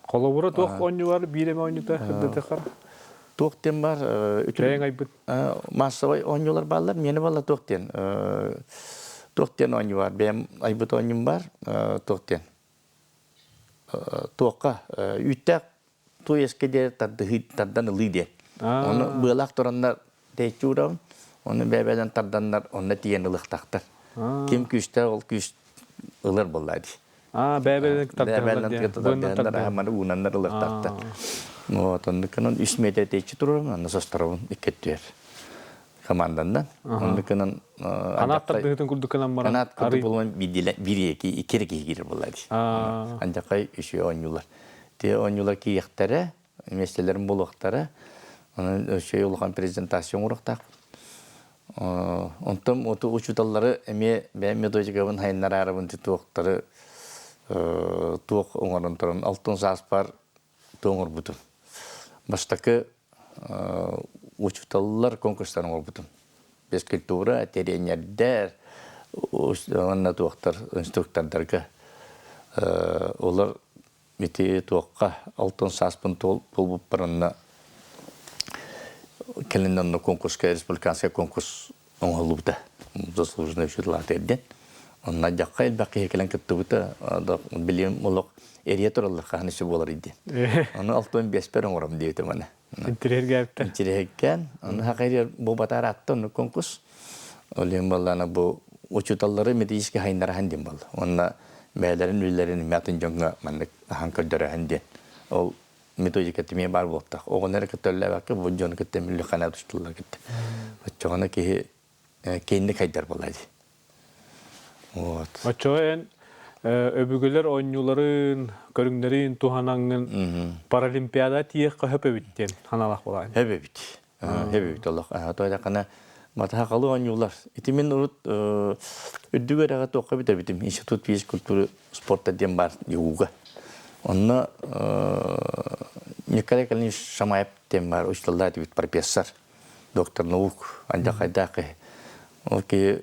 Холобура туох оонньуулар биир эмэ оонньуута сырдатыаххара? Туох диэн бар Бэйэҥ айбыт. Массовай оонньуулар бааллар. Миэнэ балла туох диэн туох диэн оонньуу бар. Бэйэм айбыт оонньуум бар. Туох диэн туохха үүттээх туйаска диэн тардыһыы тардан ылыы диэн. Ону быалаах тураннар тэйчи уурабын. Ону бэйэ-бэйэлэрин тарданнар онно тиийэн ылыахтаахтар. Ким күүстээх ол күүс ылар буоллаа дии. Аа, бэйэ-бэйэлэрин тардыһаллар диэн. Быаннан тардыһаллар. Маны уунаннар ылыахтаахтар. Вот, оннукунан үс метр тэйчи турарым, онно состоробун икки өттүгэр команданнан. Оннукунан Канат тардыһытын курдук гынан баран. Канат курдук булан биир ики икки эрэ киһи киирэр буолла дии. Андьакай үсүө оонньуулар. Те оонньуулар киириэхтэрэ, миэстэлэрин булуохтара. Онон өссө улахан презентация оҥоруохтаах. Онтон оту учууталлары эмиэ бэйэм методикабын хайыннараарыбын туохтары туох оҥорон туран алтын сааспар туох оҥорбутум. Бастакы учууталлар конкурстарын оҥорбутум. Физкультура, тренердэр, уонна туохтар инструктордарга олор ити туохха алтын сааспын туолбуппар онно кэлин онно конкурска республиканскай конкурс оҥоһуллубута заслуженный учитель диэн онно дьахха элбэх киһи кэлэн кыттыбыта билим олох эрийэ тураллар хаһан иши буолар диэн ону алтын биэспэр оҥором диэбитим аны Интириэһиргээбиттэр. Интириэһиргээн ону хакайыр бу батаар атта онну конкурс ол иһин буоллаана бу учууталлары методически хайыннараһан диэн буолла уонна бэйэлэрин үлэлэрин эмиэ атын дьоҥҥо маннык аһан көрдөрөһөн диэн ол методика эмиэ баар буолтах оҕону эрэ кытта үлэлээбэккэ бу дьону кытта мүллүхханаа тустуллар кытта оччоҕуна киһи киинник хайдар буолла дии вот Оччоҕо эн өбүгэлэр оонньууларын, көрүҥнэрин туһанаҥҥын Паралимпиада тиийиэххэ сөп эбит диэн санаалаах буолаҕын. Сөп эбит. Сөп эбит олох. Тоойдоххуна матаһакалы оонньуулар. Ити мин урут үрдүк үөрэҕи туохха бүтэбитим. Институт физкультуры спорта диэн баар ЮГУга. Онно Николай Николаевич Шамаев диэн баар учууталлаах этибит профессор, доктор наук, андьахайдаах киһи. Ол киһи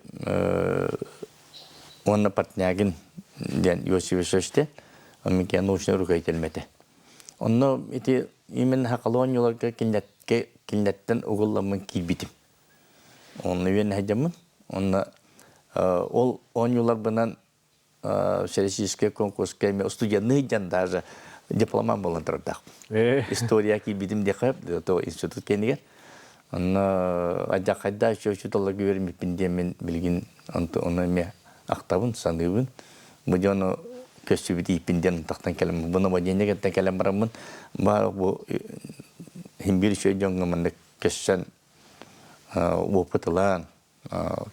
уонна Портнягин диэн Иосиф Ильич диэн, мин научный руководитель этэ. Онно ити именно хакалы оонньууларга кинилэргэ кинилэртэн угулламмын киирбитим. Онно үөн сылдьаммын. Онно ол оонньууларбынан всероссийскай конкурска эмиэ студенныы дьон даже дипломан буолан турардаахпын. История киирбитим диэхэ то институт кэннигэр. Онно адьахайда учууталларга үөрэммиппин диэммин билигин ону эмиэ ахтабын, саныыбын. Бу дьону көстүбүт ииппин диэн тахтан кэлэн бу новодение кэнтэн кэлэн бараммын баар бу химбир үчүгэй дьоҥҥо маннык көссөн опыт ылан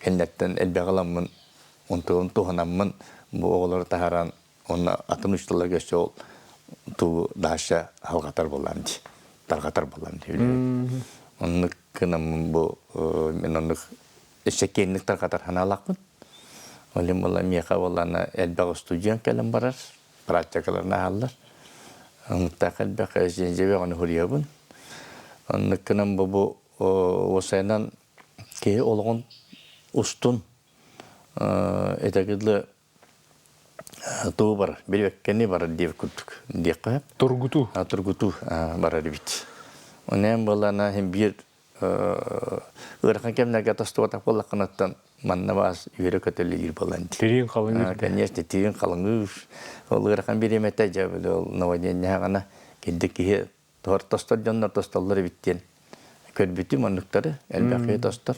кэннэттэн элбэҕи ыламмын онтугун туһанаммын бу оҕолору таһааран уонна атын учууталларга өссө ол тугу дальше алҕатар буоллаам дии тарҕатар буоллаам дии үлэбин оннук гынаммын бу мин оннук өссө киэҥник тарҕатар санаалаахпын ол иһин буолла миэхэ буоллаана элбэх устудьуон кэлэн барар практикаларын ааһаллар ымыттаах элбэх дьиэбэ ону суруйабын оннук гынан бу бу уосайынан киһи олоҕун устун этэгиллэ тугу барар билбэккэни барар диир курдук диэххэ Тургутуу. Тургутуу барар эбит. Онон буоллаана иһин биир ыарахан кэмнэргэ тостубатах буоллаххынаттан манна баас үөрэ көтөллүүр буолан дии. Тириин халыҥыыр. Конечно, тириин халыҥыыр. Ол ыарахан бириэмэтэ дьэ ол новоденньаҕына кирдик киһи тор тостор дьоннор тостоллор эбит диэн көрбүтүм оннуктары элбэх киһи тостор.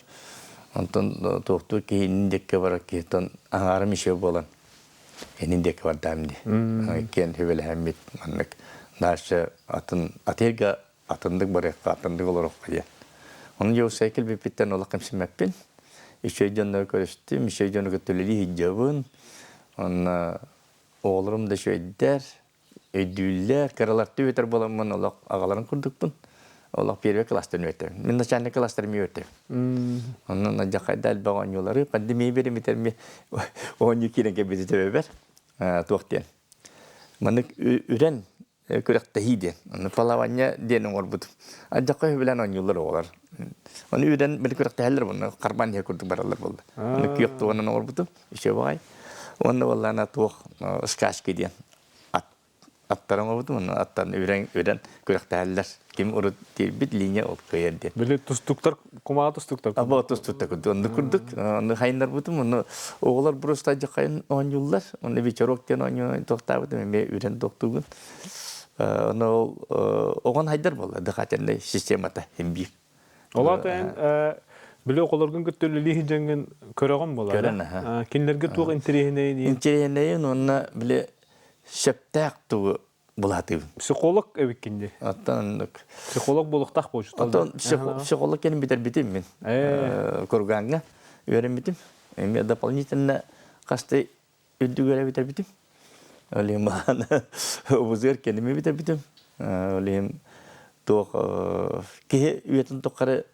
Онтон туохтуур киһи иннин диэкки барар киһи аҥаарым еще буолан иннин диэки бардаам дии. Иккиэн сүбэлэһэммит маннык дальше атын атыырга атыннык барыахха, атыннык олоруохха диэн. Ону дьэ кэлбиппиттэн олох кэмсиммэппин. Үчүгэй дьоннору көрүстүм, үчүгэй дьону кытта үлэлии сылдьабын. Онно оҕолорум да үчүгэйдэр, өйдүүллэр, кыралартыы үөтэр буоламмын олох аҕаларын курдукпун. Олох первый класстан үөтэбин. Мин начальник класстарым үөтэбин. Онон надьахайда элбэх оонньуулары пандемия биримитэрми оонньуу киирэн кэлбити төбөбөр туох диэн. Маннык үрэн күрэхтэһии диэн. Ону палаванньа диэн оҥорбутум. Ардьахха үһү оонньууллар оҕолор. Ону үүрэн били күрэхтэһэллэр уонна харбаан иһэ курдук бараллар буолла. Ону күөх туонан оҥорбутум. Үчүгэй баҕай. Уонна буоллаана туох скачки диэн ат. Аттарым обутум, онно аттан үрэн үрэн күрэхтэһэллэр. Ким урут тиэрбит линия ол кыайар диэн. Били тустуктар кумаа тустуктар Аба тустуктар курдук, онну курдук, онну хайыннарбытым, онну оҕолор просто дьахайын оонньууллар, онну вечерок диэн оонньуу тохтаабытым, эмиэ үрэн тохтуугун. Ону ол оҕон хайдар буолла, дыхательнай системата имбиир. Ол аата эн били оҕолоргун кытта үлэлии сылдьаҥҥын көрөҕүн буолар. Көрөн аха. Кинилэргэ туох интэриэһинэйин Интэриэһинэйин уонна били сөптөөх тугу булаатыыбын. Психолог эбиккин дии. Оттон оннук. Психолог буолуохтаах буолчутал. Оттон психолог кэлин бүтэрбитим мин. Кургаҥҥа үөрэммитим. Эмиэ дополнительно хасты үрдүк үөрэ бүтэрбитим. Ол иһин баҕана убузугар кэнними бүтэрбитим. Ол иһин туох киһи үйэтин тухары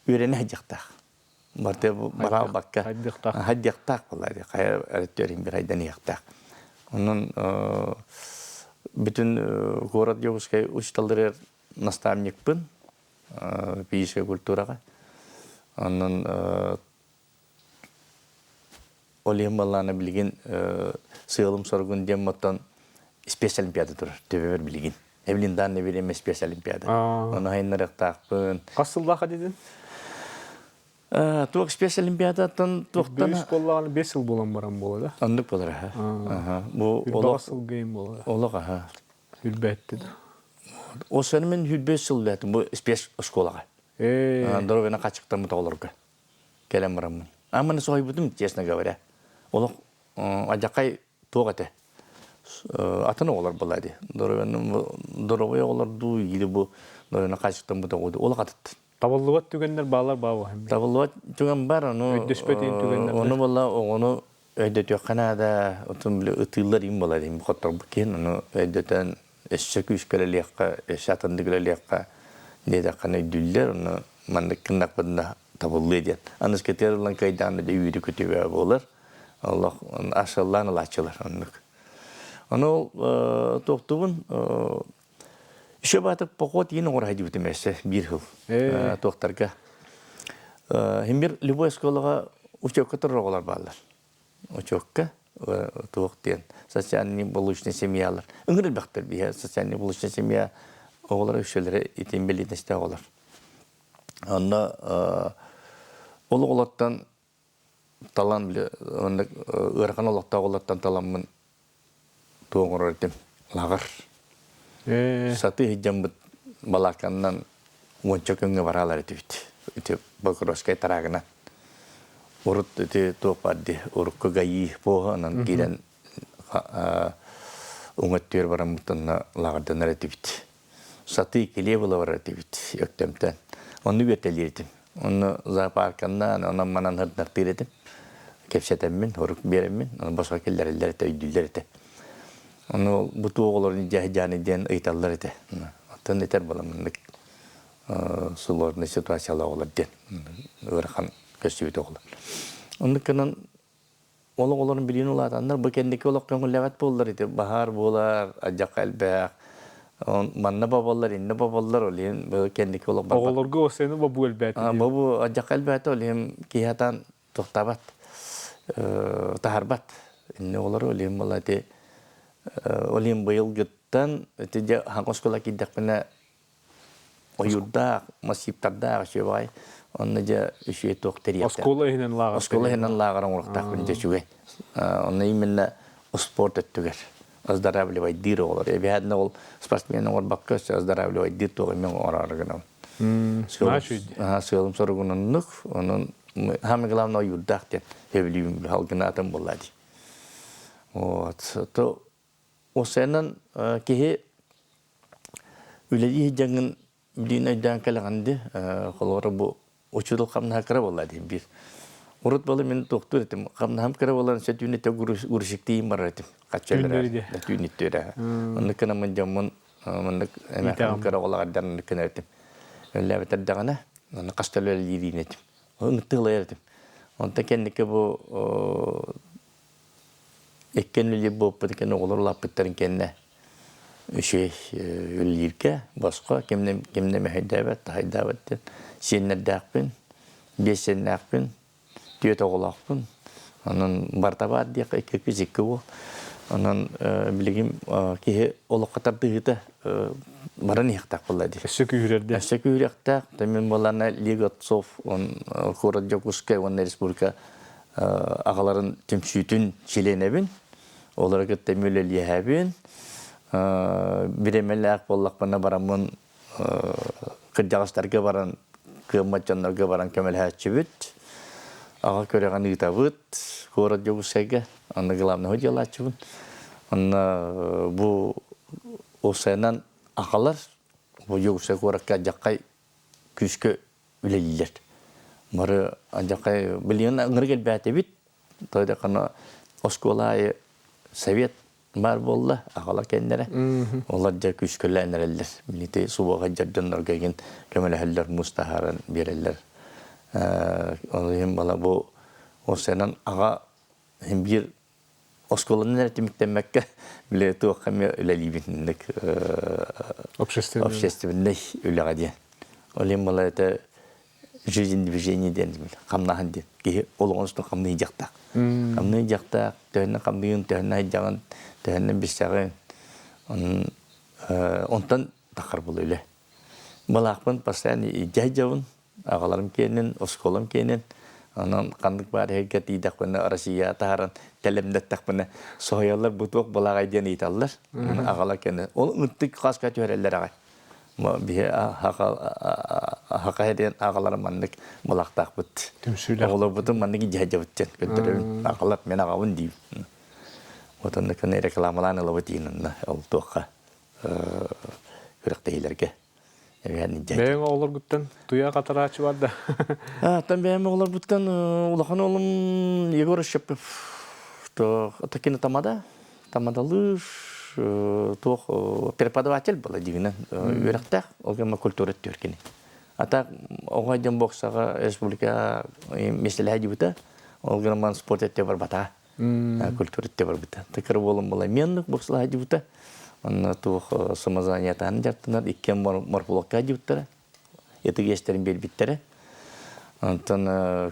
үөрэнэ сылдьыахтаах. Барыта бараалбакка хайдыахтаах буолла хайа өрүттүөрүн бир хайданыахтаах. Онон бүтүн город Дьокуускай учителларыгар наставникпын физическэй культураҕа. Онон ол иһин баллаана билигин сыалым-соругун диэн оттон спецолимпиада турар төбөбөр билигин. Эвелин данный время спецолимпиада. Ону хайыннарыахтаахпын. Хас сыллаах дедин? Туох спецолимпиадаттан туохтан Үс буоллаҕына 5 сыл буолан баран буола да. Оннук буолар аха. Бу олох сыл гейм буола. Олох аха. Хүрбэттин. Осаны мен хүрбэт сыл бэтим бу спец школаға. Здоровьена качыктаммыт оҕолорго кэлэн бараммын. Аманы соһуйбутум, честно говоря. Олох адьакай туох этэ атын оҕолор буолла дии. Доруобай оҕолор дуу или бу дойуна хаачыстаммыт оҕо дуу олох атыт. Табыллыбат түгэннэр баалар баа Табыллыбат түгэн бар ону өйдөспөт түгэннэр. Ону буолла оҕону өйдөтүөххэ наада отун били ытыыллар им буолар им хотторбут киһин ону өйдөтөн өссө күүскэ үлэлиэххэ өссө атыннык үлэлиэххэ диэтэххинэ өйдүүллэр ону маннык гыннахпытына табыллыа диэн аныскытыгар ылан кыайдаҕына дьэ үүрү күтүбэ буолар олох асыллаан ылааччылар оннук ону ол туохтугун еще баатык поход иин оҥоро сылдьыбытым өссө биир сыл туохтарга химбир любой оскуолаҕа учебка турар оҕолор бааллар учебка туох диэн социальный получный семьялар ыҥыр элбэхтэр биһэ социальный получный семья оҕолор үксүлэрэ итин билиинэстээх оҕолор онно ол оҕолортон талан били оннук ыарахан олохтоох оҕолортон таламмын туох оҥорор этим лаҕыр сатыы сылдьаммыт балааканнан уонча күҥҥэ бараалар этибит ити Покровскай тараагынан урут ити туох баар дии урукку ГАИ поһа онон киирэн уҥа өттүгэр бараммыт онно лааҕырданар этибит сатыы килиэ була барар этибит Өктөмтөн онну үөртэлиир этим онно зоопарканнан онон манан сырдартыыр этим кэпсэтэммин хорук биэрэммин ону босхо киллэрэллэр этэ өйдүүллэр этэ ону бу туох олорун дьаһдьааны диэн ыйыталлар этэ оттон этэр буоламмынык сложный ситуациялаах оҕолор диэн ыарахан көстүбүт оҕолор оннук гынан ол оҕолорун билиин улаатаннар бу кэнники олох көҥүллээбэт буоллар ити баһаар буолар адьака элбэх манна боболлор иннэ боболлор ол иһин бу кэнники олох оҕолорго осены бобу элбээтэ бобу адьака элбээтэ ол иһин киһи атаан тохтаабат таһарбат инне оҕолору ол иһин буолла ити ол иһин быйылгыттан ити дьэ хаҥас оскуола киирдэхпинэ ойуурдаах, массивтардаах үчүгэй. Онно дьэ үчүгэй туох тэрийэхтэ. Оскуола иһинэн лааҕыр. Оскуола иһинэн лааҕыр оҥоруохтаахпын дьэ үчүгэй. Онно именно спорт өттүгэр оздоравливайдыыр оҕолор. Эбэһээтинэ ол спортсмен оҥорбокко өссө оздоравливайдыыр туох эмиэ оҥороору гынабын. Сыалым соругун оннук. Онон самое главное ойуурдаах диэн сөбүлүүбүн халгынаатым буолла дии. Вот. То Осенан киһи үлэлии сылдьаҥҥын билигин өйдөөн кэлэҕин дии. Холобура бу учуутал хамнаһа кыра буолла диэн биир. Урут буола мин туохтуур этим. Хамнаһым кыра буолан өссө түүн өттө грузчиктиин барар этим. Хаччалара түүн өттүөрэ. Оннук гынаммын дьоммун маннык эмээххин кыра оҕолоҕордан оннук гынар этим. Үлэлээбэтэрдэҕинэ онно хаста үлэлиириин этим. Ынтыылайар этим. Онтон кэнники бу Иккиэн үлэлиир буолбут иккиэн оҕолор улааппыттарын кэннэ үчүгэй үлэлииргэ босхо кимнэ кимнэ мэһэйдээбэт таһайдаабат диэн сиэннэрдээхпин биэс сиэннээхпин түөрт оҕолоохпун онон барыта баар диэххэ икки кыыс икки уол. Онон билигин киһи олоххо тардыһыыта баран иһиэхтээх буолла дии. Өссө күүһүрэрдэ. Өссө күүһүрүөхтээх. Мин буоллаана Лига отцов он город Дьокуускай уонна республика аҕаларын түмсүүтүн чилиэнэбин. Олору кытта үлэлиэһэбин. Бириэмэлээх буоллахпына бараммын кырдьаҕастарга баран, кыаммат дьоннорго баран көмөлөһөөччүбүт. Аҕа күрэҕин ыытабыт куорат Дьокуускайга. Онно главного дьыалааччыбын. Онно бу уопсайынан аҕалар бу Дьокуускай куоракка дьаххай күүскэ үлэлииллэр. Бары алдьархай билигин ыҥырык элбээтибит. Тоҕо оскуола аайы совет баар буолла, аҕала кэннэрэ. Олор дьэ күүскэлээн эрэллэр. Билити субуоха дьэр дьоннорго игин көмөлөһөллөр, муус таһааран биэрэллэр. Ол иһин бала бу уопсайынан аҕа иһин биир оскуоланан эрэ түмүктэммэккэ, били туохха эмэ үлэлиибин инник общественный үлэҕэ диэн. Ол иһин буолар этэ жизнь движение диэн хамнаһын диэн. Киһи олоҕун устун хамныы дьахтаах. Хамныы дьахтаах, төһөннө хамныйын, төһөннө айдьаҕын, төһөннө билсэҕин. Онтон тахар бұл үлэ. Балаахпын постоянно илдьэ сылдьабын. Аҕаларым киэнин, оскуолам киэнин. Онон ханнык баар иһэргэ тиийдэхпинэ Россия таһааран тэлэмнэттэхпинэ соһуйаллар бу туох балааҕай диэн ыйыталлар. Аҕала кэнэ. Ол ынтык хаска түһэрэллэр аҕай. Биһи хаха диэн аҕаларым маннык балахтаахпыт. Түмсүүлээх. Оҕолорбутун маннык илдьэ диэн көрдөрөбүн. Аҕалар мен аҕабын диибин. Вот онно кэнэ рекламалаан ылабыт иинанна ол туохха күрэхтэһиилэргэ. Бэйэҥ оҕолоргуттан туйа хатарааччы бар да? Оттон бэйэм оҕолорбуттан улахан оҕолум Егор Щепков такина тамада, тамадалыыр туох преподаватель была дигинен үөрэхтээх, ол гэмэ культура өттүгэр кини. А так оҕо дьон боксаҕа республика миэстэлэһэ дибита, ол гынан спорт өттө барбата. Культура өттө барбыта. Тыкыр буолан була меннук боксалаһа дибита. Онно туох самозанятаһын дьартынар иккиэн морфологка дибиттара. Ытык иэстэрин биэрбиттэрэ. Онтон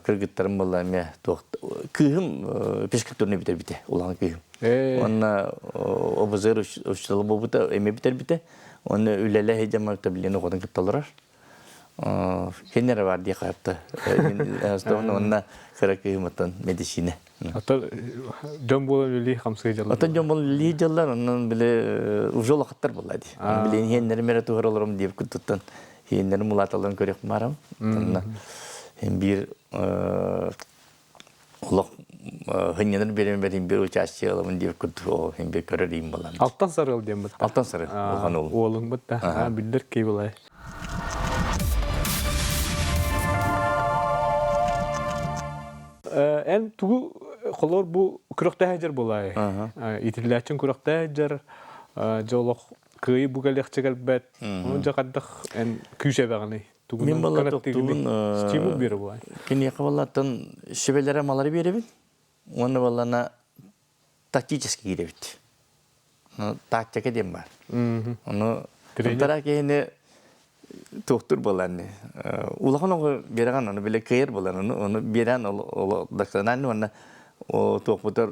кыргыттарым буолла эмиэ туох кыыһым физкультурный бүтэрбитэ, улахан кыыһым. Уонна ОБЗР учуутала буолбута, эмиэ бүтэрбитэ. Уонна үлэлэһи дьамарта билин оҕотун кытта олорор. Кинилэр бар дии хаатта. Уонна кыра кыыһым медицина. Ата дьон буолан үлэлии хамсыы дьаллар. Ата дьон буолан үлэлии дьаллар, онон били уже улахаттар буолла дии. Билин иһэннэрим эрэ туһар олорум диэбит куттуттан иһэннэрим улааталарын көрүөх барам. Онно биир олох хынньанар биэрэн бэрин биир участие ылабын диэбит курдук хин биир көрөр иим буолан. Алтан сарыал диэн бытта. Алтан сарыал улахан уолум. Уолуҥ бытта. Биллэр кий булай. Эн тугу холор бу күрөхтэһэ булай. Итиллээчин күрөхтэһэ дьэ олох кыайы бу кэлиэхчэ кэлбэт. Ону дьэ хайдах эн күүс эбэҕиний? Мин балла тохтуубун стимул биэрэ булай. Киниэхэ баллаттан сүбэлэрэ малары биэрэбин. Уонна баллана тактически киирэбит. Тактика диэн бар. Ону Тара киһини туохтур буолан улахан оҕо биэрэҕин ону биле кыайар буолан ону ону биэрэн ол докторанальный уонна туохпутар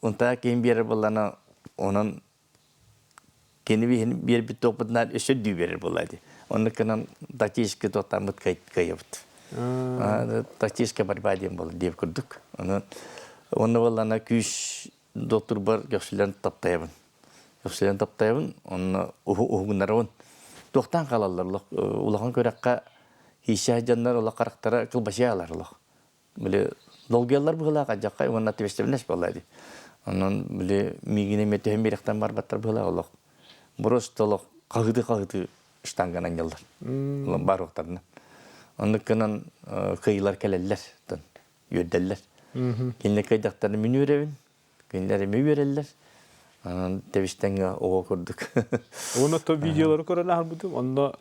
унтаа киһин биэрэр буоллана онон кини биһин биэрбит туохпутунаар өссө дүү биэрэр буолла дии. Оннук гынан тактически туохтааммыт кыайабыт. Тактическая борьба диэн буолар диэбит курдук. Онон онно буоллана күүс доктурбар көхсүлэн таптайабын. Көхсүлэн таптайабын, онно уһугуннарабын. Туохтаан хаалаллар улахан күрэххэ иисээх дьоннор олох харахтара кылбачыйа алар олох. Били долгуйаллар быһыылаах адьаххай уонна ответственность буолла дии. Онон били миигин эмиэ түһэн биэрэхтэн барбаттар быһыылаах олох. Просто олох хаһыты-хаһыты штанганан дьаллар. Бар уохтарынан. Оннук гынан кыйылар кэлэллэр үөрдэллэр. Кинилэр кыайдахтарына мин үөрэбин, кинилэр эмиэ үөрэллэр. Онон тэбистэҥҥэ оҕо курдук. Уонна то видеолары көрөн аһарбытым, онно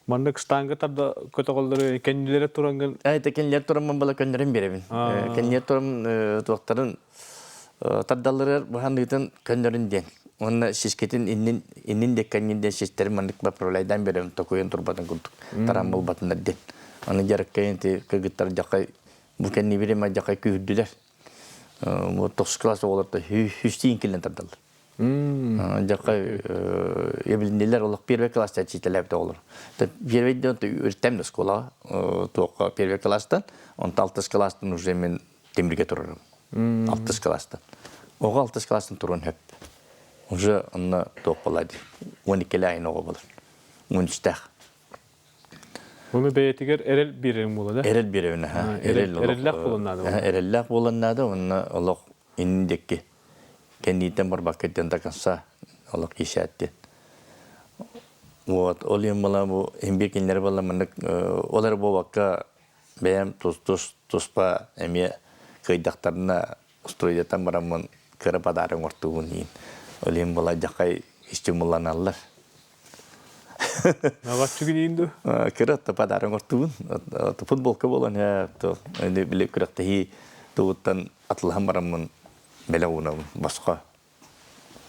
маннык штанга тарда көтөҕөллөрү кэннилэрэ турангын Э, кэннилэр тураммын бала көннөрөн биэрэбин. Кэннилэр турам туохтарын тардалларыгар быһаныытын көннөрүн диэн. Уонна сискитин иннин иннин декканнин диэн систерин маннык поправляйдаан биэрэбин токуйан турбатын курдук таран булбатыннар диэн. Аны дьарыккайын ти кыргыттар дьахай бу кэннибири мадьахай күүрдүлэр. Бу тохсус класс оҕолорто хүстиин киллэн тардаллар. Дьакка эбилиннилэр олох первый класста читэлээбит оҕолор. Первый ден үртэм да школа туохха первый класстан, онто алтыс класстан уже мен темирге турарым. Алтыс класстан. Оҕо алтыс класстан турун хөп. Уже онно туох буолла дии. 12 айын оҕо болар. 13-тээх. Оны бэйэтигэр эрэл биэрэриҥ буола да? Эрэл биэрэбин аха. Эрэл эрэллээх буолан наада. Эрэллээх буолан наада уонна олох иннин диэки кэннииттэн барбакка диэн до конца олох киисээт диэн. Вот ол иһин була бу имбир кинилэри буолла маннык ол эрэ буолбакка бэйэм тус-тус туспа эмиэ кыайдахтарына устуруйдатан бараммын кыра подарок оҥортуубун иин. Ол иһин була дьахай стимулланаллар. Наватчыгын дуу? Кыра подарок оҥортуубун. Футболка буолан били күрэхтэһии тугуттан атылаһан бараммын бэлэх уунабын босхо.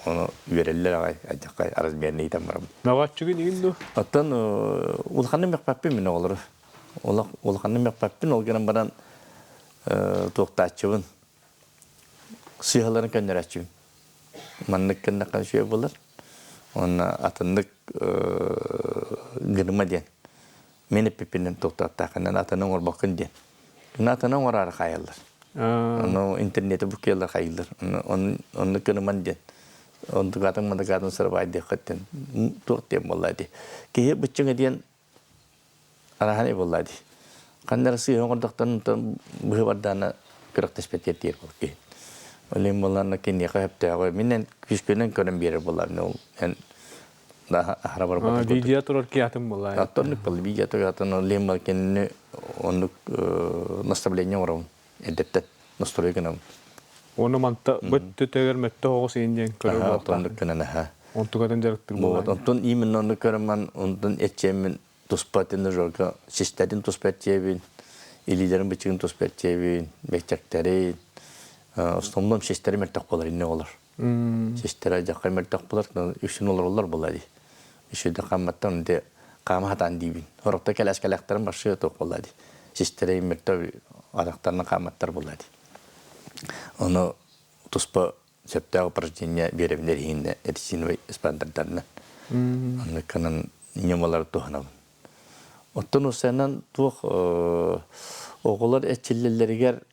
Ону үөрэллэр аҕай, адьаккай размерный ыйтан барабын. Наватчыгын игин дуу? Оттон улаханным мөхпөппүн мин оҕолору. Улаханным мөхпөппүн, ол гынан баран туохтааччыбын. Сыыһаларын көннөрөөччүбүн. Маннык гыннахха үчүгэй буолар. Уонна атыннык гыныма диэн. Мин эппиппинэн туохтаахтааххынан атыны оҥорбоккун диэн. Атыны оҥороору хаайаллар. Ону интернети буккуйаллар хайыыллар. Оннук гыныман диэн. Онтугаатын мадыгаатын сырабаайдыаххыт диэн. Туох диэн буолла дии. Киһи быччыҥа диэн араһан буолла дии. Ханна эрэ сыыһа оҥордохтон быһыбардаана күрэхтэспэтиэр диир буол киһи. Ол иһин буоллаана киниэхэ сөптөөҕү минэн күүспүнэн көрөн биэрэр буоллаҕына ол эн аһара барбатах Видео турар киһи буолла. Оннук буолла видео турар лемма кинини оннук наставление оҥоробун эрдэттэн настрой гынабын. Оны манта бөттө мөттө оҕус иин диэн көрөр буолтаах. Оннук гынан аха. Онтугатын дьарыктыр буолла. Онтон именно оннук көрөммөн онтон этчиэммин туспа тренажерга систэрин туспа этчиэбин, илиилэрин бычыгын туспа этчиэбин, бэччэктэрин, основном систэри мөлтөх буолар инне олор. Систэрэ дьахха мөлтөх буолар, үксүн олороллор буолла дии. Үсүдэ хаамматтан де хаама хатаан диибин. Хорохто кэлээскэлээхтэрин барсыа туох буолла дии. Систэрэ мөлтөх атахтарынан хаамматтар буолла дии. Ону туспа сөптөөх упражнение биэрэбин эриһиннэ резиновый эспандердарынан. Оннукканан ньымалары туһанабын. Оттон усанан туох оҕолор эрчиллэллэригэр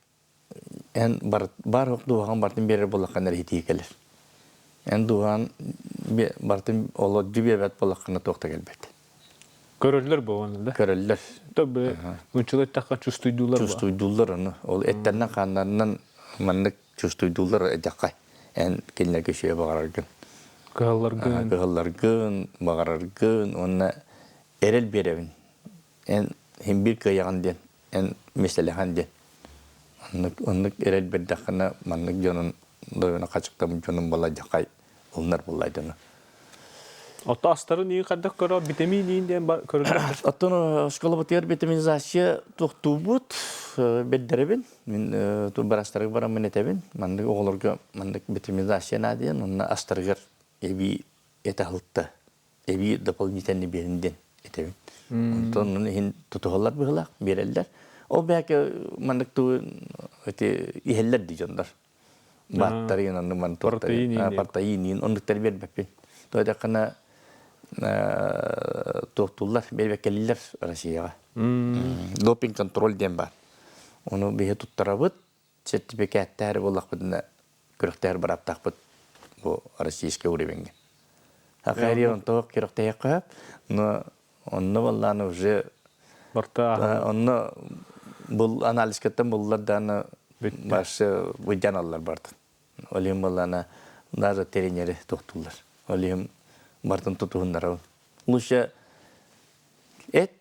эн бар бар дууһаҕын бартын биэрэр буоллаххына эрэ кэлэр. Эн дууһаҕын бартын олордьу биэрбэт буоллаххына туох да кэлбэт. Көрөллөр буолан да. Көрөллөр. Тобы мунчулар эттэххэ чувствуйдуулар. Чувствуйдуулар ону. Ол эттеринэн хааннарынан маннык чувствуйдуулар эдьэххэ. Эн кинилэргэ үчүгэй баҕараргын. Кыһалларгын. Кыһалларгын, баҕараргын уонна эрэл биэрэбин. Эн хин биир кыайаҕын диэн, эн миэстэлэһэн диэн. Оннук, оннук эрэл бэрдэххинэ маннык дьонун дойуна хачыктаммыт дьонун була дьахай ылынар буоллай дьону. Ото астарын иин хайдах көрө витамин иин диэн көрүллэр. Оттон оскуолабытыгар витаминизация туохтуубут бэрдэрэбин. Мин барастарга бараммын этэбин. Маннык оҕолорго маннык витаминизация наада диэн, онно астарыгар эбии этэ аһылыкта эбии дополнительный биэрин диэн этэбин. Онтон ону иһин тутуһаллар быһыылаах, биэрэллэр. Ол бэйэкэ маннык туу ити иһэллэр дии дьоннор. Бааттарын оннук ман протеин оннуктары биэрбэппин. То дэххана туохтууллар, биэрбэккэлииллэр Россияҕа. Допинг контроль диэн баар. Ону биһи туттарабыт, сертификаттаары буоллахпытына күрэхтэһэр бырааптаахпыт бу российскай уровеньҥа. Хахайри онтоох күрэхтэһиэххэ но онно баллааны уже Барта онно бул анализкаттан буллар дааны башы быдьан аллар бартын. Ол иһин баллаана даже тренери тохтуллар. Ол иһин бартын тутуһуннарабын. Лучше эт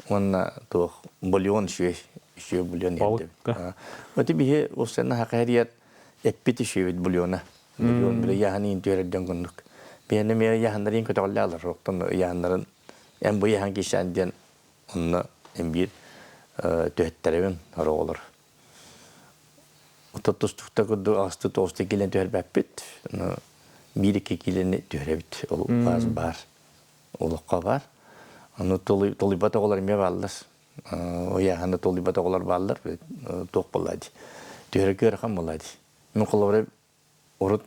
уонна туох бульон үчүгэй үчүгэй бульон иһэрдэбит. Оти биһи усена хакарият эппит үчүгэйбит бульона. Бульон бile яһан түһэрден куннук. Биһини мэ яһаннарын көтөҕүллэ алар оттон яһаннарын эн бу яһан кишан диэн онно эн биир түһэттэрэбин оҕолор. Оттон тустукта курдук аҕысты тоҕуста килэн түһэрбэппит. Биир икки килени түһэрэбит. Ол баас баар. Олоххо баар. Ону толуйбат оҕолор эмиэ бааллар. Ыйааһыны толуйбат оҕолор бааллар. Туох буолла дии. Түһэргэ ыарахан буолла дии. Мин холобура урут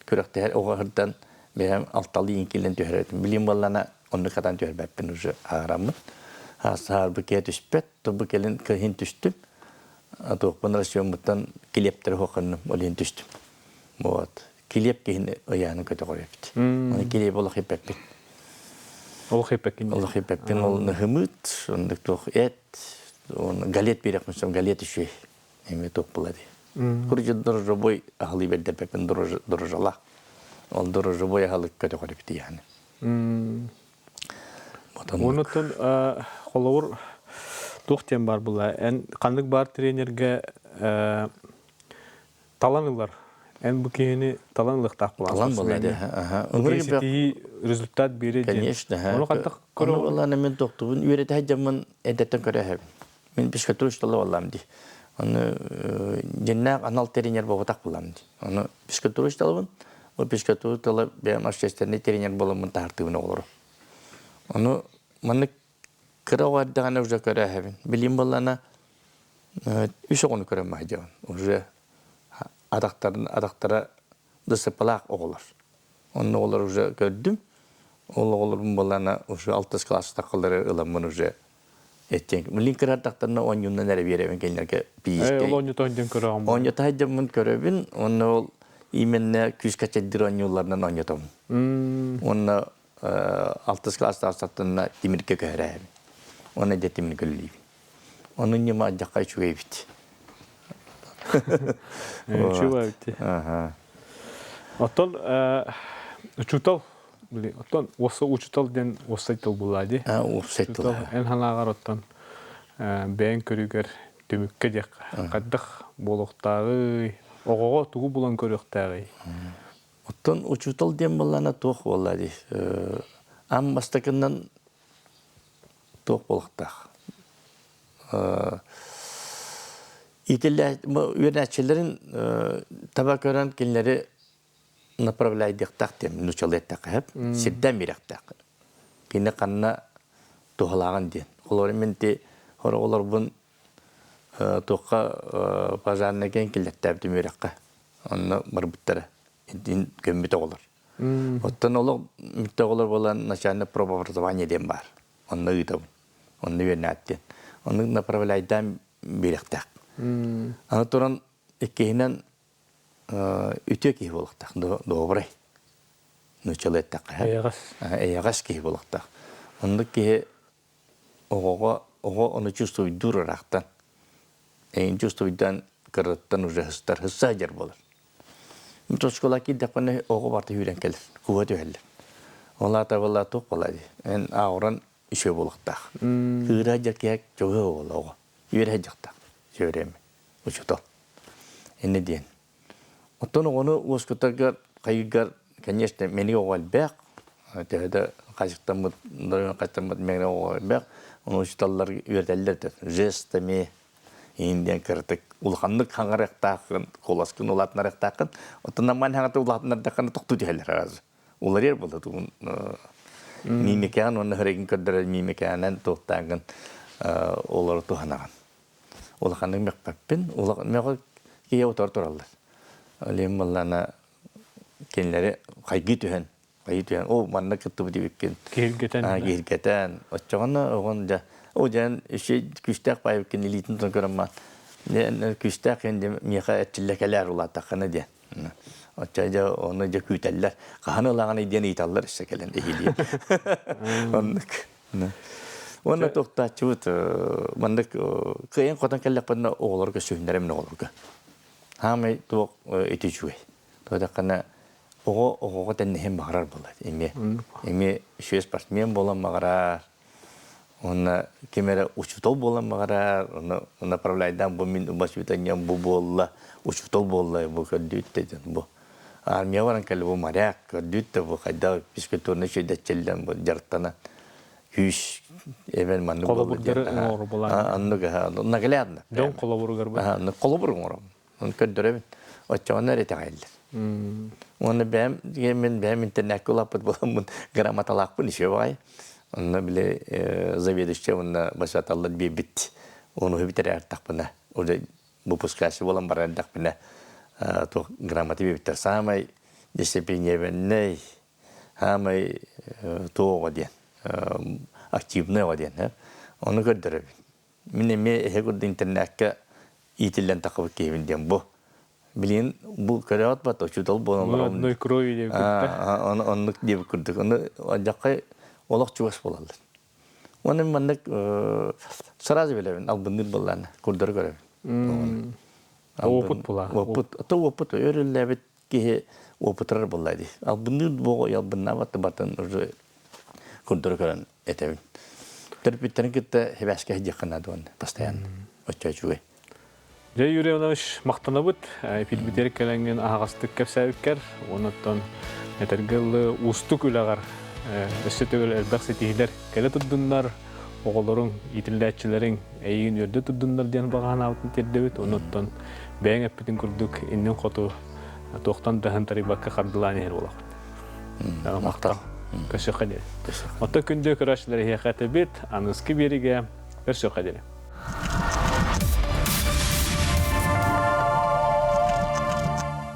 күрэхтэһэр оҕо сырдан бэйэм алталыы иҥкиллэн түһэр этим. Билим буоллана оннук хатан түһэрбэппин уже аараммын. Саарбы киһи түспэт, тобу кэлин кыһын түстүм. Туохпун расчеммуттан килиэптэри хуохханным, ол иһин түстүм. Вот. Килиэп киһини ыйааны көтөҕөр эбит. Оны килиэп олох иппэппин. Олох иппэккин. Олох иппэппин. Ол ныһымыт, оннук туох эт, он галет биэрэхпин галет үчүгэй. Эми туох була дии. Короче, дорожобой аһылыы бэрдэрбэппин дорожалаах. Ол дорожобой аһылык көтөҕөр эбит яны. Онуттан холобур туох диэн бар була эн ханнык баар тренергэ талан ылар эн бу киһини талан ылыахтаах буолаан Талан була де. Ситиһии результат биэрэ диэн. Конечно. Ону хантах Ону буоллаана мен тохтубун үөрэтэ дьаммын эдэттен көрөһөбүн. Мин физкультура боллам ди. Ону дьиннээх анал тренер буолбатах булам ди. Ону физкультура талабын. Ол физкультура тала бэйэм общественный тренер боламмын таһартыыбын оҕолору. Ону маннык кыра оҕо эрдэҕинэ уже көрөөһөбүн. Билим буоллана үс оҕону көрөн маһдьабын. Уже атахтарын атахтара дысыпалаах оҕолор. Онно оҕолор уже көрдүм. Ол оҕолорум буоллана уже алтыс класстахалары ыламмын уже Эттиэн билин кыраардахтарына оонньуунан эрэ биэрэбин кинилэргэ Ээ, ол оонньото сылдьан көрөҕүн Оонньото сылдьаммын көрөбүн уонна ол именно күүскэ чэйдир оонньууларынан оонньотобун. Уонна алтыс класстаахтарына тимиргэ көһөрөөбүн. Уонна дьэ тимиргэ үлэлиибин. Ону ньыма алдьархай үчүгэй эбит. Үчүгэй эбит. Оттон учуутал Били, оттон уоса учутал диэн уоссай тыл буоллаа дии. Уопсай тыл. Эн санааҕар оттон бэйэҥ көрүүгэр түмүккэ диэххэ хайдах буолуохтааҕый? Оҕоҕо тугу булан көрүөхтээҕий? Оттон учуутал диэн буоллаана туох буолла дии. Аан бастакыннан туох буолуохтаах? Итиллээ үөрэнээччилэрин таба көрөн кинилэри направляйдыахтаах диэн нуучалыы эттэххэ сөп сирдээн биэриэхтээх кини ханна туһалааҕын диэн олору мин ти хороҕолорбун туохха пожарнай киэн киллэртээбитим үөрэххэ онно барбыттара итин көммүт оҕолор оттон олох мүттэ оҕолор буолан начальное правообразование диэн баар онно ыытабын онно үөрэнээт диэн оннук направляйдаан биэриэхтээх аны туран иккиһинэн үтүө киһи буолуохтаах, добрый. Нууччалыы эттэххэ, Эйэҕэс. Эйэҕэс киһи буолуохтаах. Оннук киһи оҕоҕо оҕо ону чувствуйдуур ыраахтан. Эйин чувствуйдаан кыраттан уже хыстар, хысса сылдьар буолар. Оскуола киирдэхпинэ оҕо барыта сүүрэн кэлэр, куба түһэллэр. Ол аата буолла туох буолла дии. Эн ааҕыран үчүгэй буолуохтаах. Кыыра дьэр киһи чугаһа буолла оҕо. Үөрэ сылдьахтаах. Үөрэми. Учуутал. Иннэ диэн. Оттон оҕону уоскутаргар, хайыыргар, конечно, мэник оҕо элбэх. Төһө да хачыктаммыт, хачыктаммыт мэҥэ оҕо элбэх. Ону учууталлар үөрэтэллэр да жестами иин диэн кыратык улаханнык хаҥарыахтааххын, куоласкын улаатынарыахтааххын. Оттон наммаан хаҥата улаатыннардаххына тохтуу түһэллэр аразы. Уларыйар буолла тугун мимикаан уонна хөрэгин көрдөрөр мимикаанан туохтааҥҥын олору туһанаҕын. Улаханнык мөхпөппүн. Мөҕө киһи утары тураллар. Олем буоллаана кинилэри хайгыы түһэн, хайгыы түһэн, о манна кыттыбыт эбиккин. Киһиргэтэн. Киһиргэтэн. Оччоҕуна оҕон дьэ, о дьэн үчүгэй күүстээх баайбыккын илиитин тутан көрөн маан. Күүстээх диэн миэхэ эрчиллэ кэлээр улааттаххына диэн. Оччо дьэ ону дьэ күүтэллэр. Хаһан ылаҕыный диэн ыйыталлар өссө кэлэн иһилиир. Оннук. Уонна туохтааччыбыт маннык кыайан хотон кэллэхпинэ оҕолорго сүһүннэрэмин оҕолорго. Хаамай туох ити үчүгэй. Туохтаххына оҕо оҕоҕо тэнниһин баҕарар буолар. Эмиэ эмиэ үчүгэй спортсмен буолан баҕарар. Уонна ким эрэ учуутал буолан баҕарар, ону направляйдаан бу мин воспитанием бу буолла, учуутал буолла бу көрдүүт дэн бу. Армия баран кэлли бу моряк көрдүүт да бу хайдах физкультурный үчүгэйдэччиллэн бу дьарыктана күүс эбэн маннык буолла Холобурдары оҥорор буолаан. Оннук наглядно. Дьон холобуругар бу. Холобур оҥором. Оны көрдөрөбүн. Оччоҕуна эрэ итэҕэйэллэр. Уонна бэйэм мин бэйэм интернакка улааппыт буоламмын грамоталаахпын еще баҕай. Онно били заведующая уонна басаталлар биэрбит ону бүтэрэ артахпына уже Выпускающий буолан баран эрдэхпинэ туох грамота биэрбиттэр. Саамай дисциплинированный, саамай туох оҕо диэн, активный оҕо диэн. Ону көрдөрөбүн. Мин эмиэ эһэ курдук интернакка иитиллэн таххыбыт киһибин диэн бу. Билигин бу көрөөт бат учуутал буолан Мы одной крови диэбит курдук. Оннук диэбит курдук. Ону дьаххай олох чугас буолаллар. Оны маннык сразу билэбин, албынныыр буоллаана, курдары көрөбүн. Опыт була. Опыт, то опыт өрүллэбит киһи опытырар буолла дии. Албынныыр буоҕу албыннаабат батын уже курдары көрөн этэбин. Төрөппүттэрин кытта хибээскэ сылдьыахха наада уонна постоянно. Оччо үчүгэй. Дьэ, Юрий Иванович, махтанабыт. Эпилбитигэр кэлэҥҥин аһаҕастык кэпсээбиккэр, онуттан этэргэ дылы уустук үлэҕэр өссө төгүл элбэх ситиһиилэр кэлэ турдуннар, оҕолоруҥ, иитиллээччилэриҥ эйигин үөрдэ турдуннар диэн баҕа санаабытын тиэрдэбит. Онуттан бэйэҥ эппитин курдук иннин хоту туохтан да тарыйбакка хардылаан иһэр буолаҕыт. Махтал. Көрсүөххэ диэри. Оттон күндү көрөөччүлэр эһиэхэ этэбит, аныгыскы биэриигэ көрсүөххэ диэри.